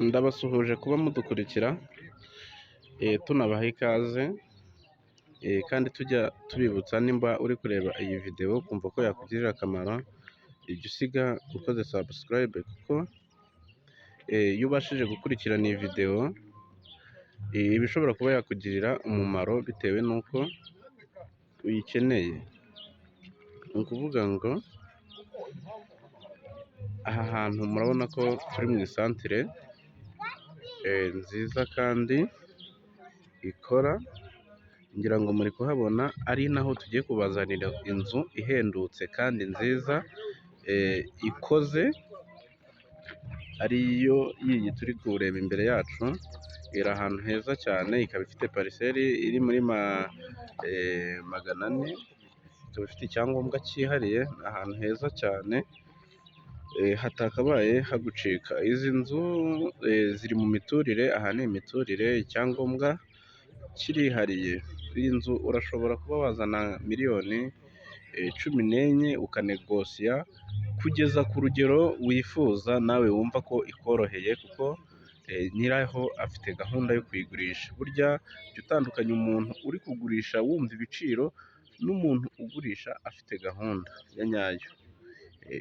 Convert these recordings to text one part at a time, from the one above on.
Ndabasuhuje kuba mudukurikira, tunabaha ikaze, kandi tujya tubibutsa nimba uri kureba iyi videwo ukumva ko yakugirira akamaro, jya usiga ukoze subscribe kuko iyo ubashije gukurikirana iyi videwo, iba ishobora kuba yakugirira umumaro bitewe n'uko uyikeneye. Ni ukuvuga ngo aha hantu murabona ko turi mu isantire nziza kandi ikora, ngira ngo muri kuhabona ari naho tugiye kubazanira inzu ihendutse kandi nziza ikoze, ariyo yiyi turi kureba imbere yacu, iri ahantu heza cyane, ikaba ifite pariseri iri muri 400, ikaba ifite icyangombwa cyihariye, ni ahantu heza cyane hatakabaye hagucika. Izi nzu ziri mu miturire, aha ni imiturire, icyangombwa kirihariye. Iyi nzu urashobora kuba wazana miliyoni 14 ukanegosiya kugeza ku rugero wifuza nawe wumva ko ikoroheye, kuko nyiraho afite gahunda yo kuyigurisha. Burya jya utandukanya umuntu uri kugurisha wumva ibiciro n'umuntu ugurisha afite gahunda ya nyayo.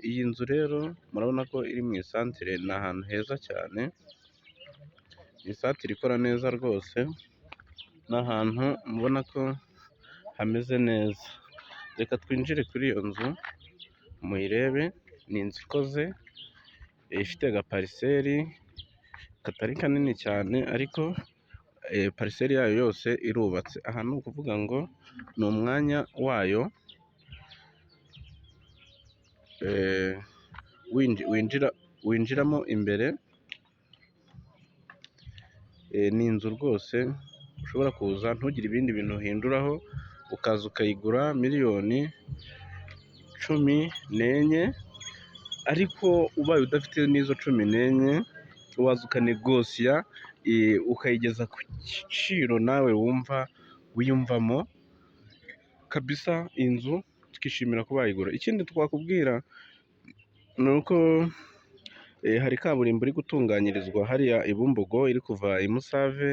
Iyi nzu rero murabona ko iri mu isantire, ni ahantu heza cyane, ni isantire ikora neza rwose, ni ahantu mubona ko hameze neza. Reka twinjire kuri iyo nzu muyirebe, ni inzu ikoze, ifite agapariseri katari kanini cyane ariko pariseri yayo yose irubatse. Aha ni ukuvuga ngo ni umwanya wayo winjiramo imbere, ni inzu rwose ushobora kuza ntugire ibindi bintu uhinduraho, ukaza ukayigura miliyoni 14, ariko ubaye udafite n'izo 14 waza ukanegosiya ukayigeza ku giciro nawe wumva wiyumvamo kabisa, inzu tukishimira kuba wayigura. Ikindi twakubwira ni uko hari kaburimbo iri gutunganyirizwa hariya i Bumbogo, iri kuva i Musave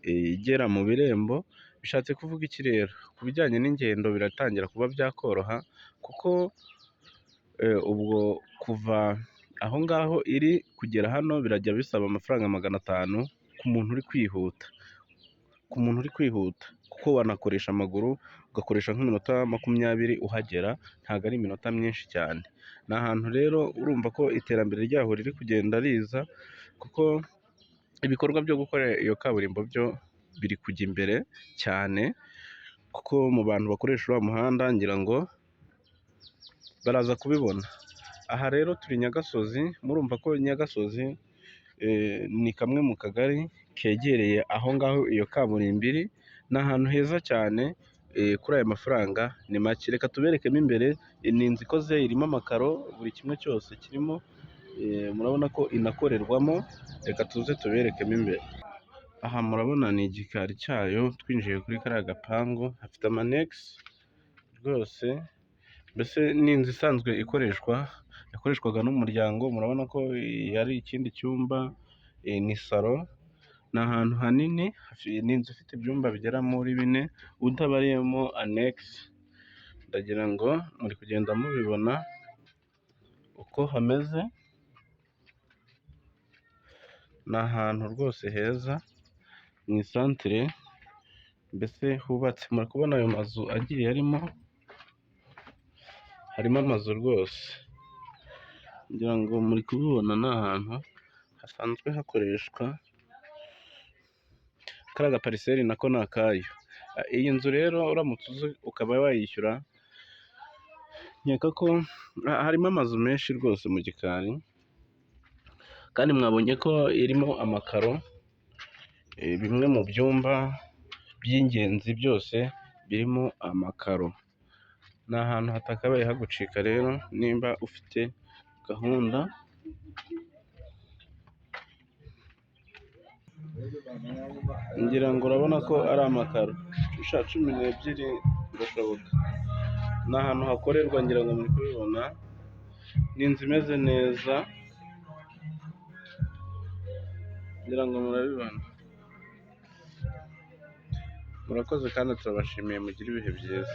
igera mu Birembo, bishatse kuvuga iki rero? Ku bijyanye n'ingendo biratangira kuba byakoroha, kuko ubwo kuva aho ngaho iri kugera hano birajya bisaba amafaranga 500 ku muntu uri kwihuta, ku muntu uri kwihuta kuko wanakoresha amaguru ugakoresha nk'iminota 20 uhagera, ntabwo ari iminota myinshi cyane. Ni ahantu rero urumva ko iterambere ryaho riri kugenda riza, kuko ibikorwa byo gukora iyo kaburimbo byo biri kujya imbere cyane, kuko mu bantu bakoresha uriya muhanda ngira ngo baraza kubibona. Aha rero turi Nyagasozi, murumva ko Nyagasozi ni kamwe mu kagari kegereye aho ngaho iyo kaburimbo iri, ni ahantu heza cyane kuri aya mafaranga ni make. Reka tuberekemo imbere, ni inzu ikoze irimo amakaro, buri kimwe cyose kirimo, murabona ko inakorerwamo, reka tuze tuberekemo imbere. Aha murabona ni igikari cyayo, twinjiye kuri kariya gapangu, hafite amanegisi rwose, mbese ni inzu isanzwe ikoreshwa, yakoreshwaga n'umuryango, murabona ko ari ikindi cyumba, ni salo, ni ahantu hanini, ni inzu ifite ibyumba bigera muri 4, utabariyemo anegisi, ndagira ngo muri kugenda mubibona uko hameze, ni ahantu rwose heza mu isantire, mbese hubatse, muri kubona ayo mazu agiye arimo, harimo amazu rwose, ngira ngo muri kubibona ni ahantu hasanzwe hakoreshwa, kariya gapariseri nako ni akayo. Iyi nzu rero uramutse uzi ukaba wayishyura, nkeka ko harimo amazu menshi rwose mu gikari, kandi mwabonye ko irimo amakaro, bimwe mu byumba by'ingenzi byose birimo amakaro. Ni ahantu hatakabaye hagucika rero nimba ufite gahunda. Ngira ngo urabona ko ari amakaro, 12 birashoboka. Ni ahantu hakorerwa ngira ngo muri kubibona, ni inzu imeze neza. Ngira ngo murabibona. Murakoze kandi turabashimiye, mugire ibihe byiza.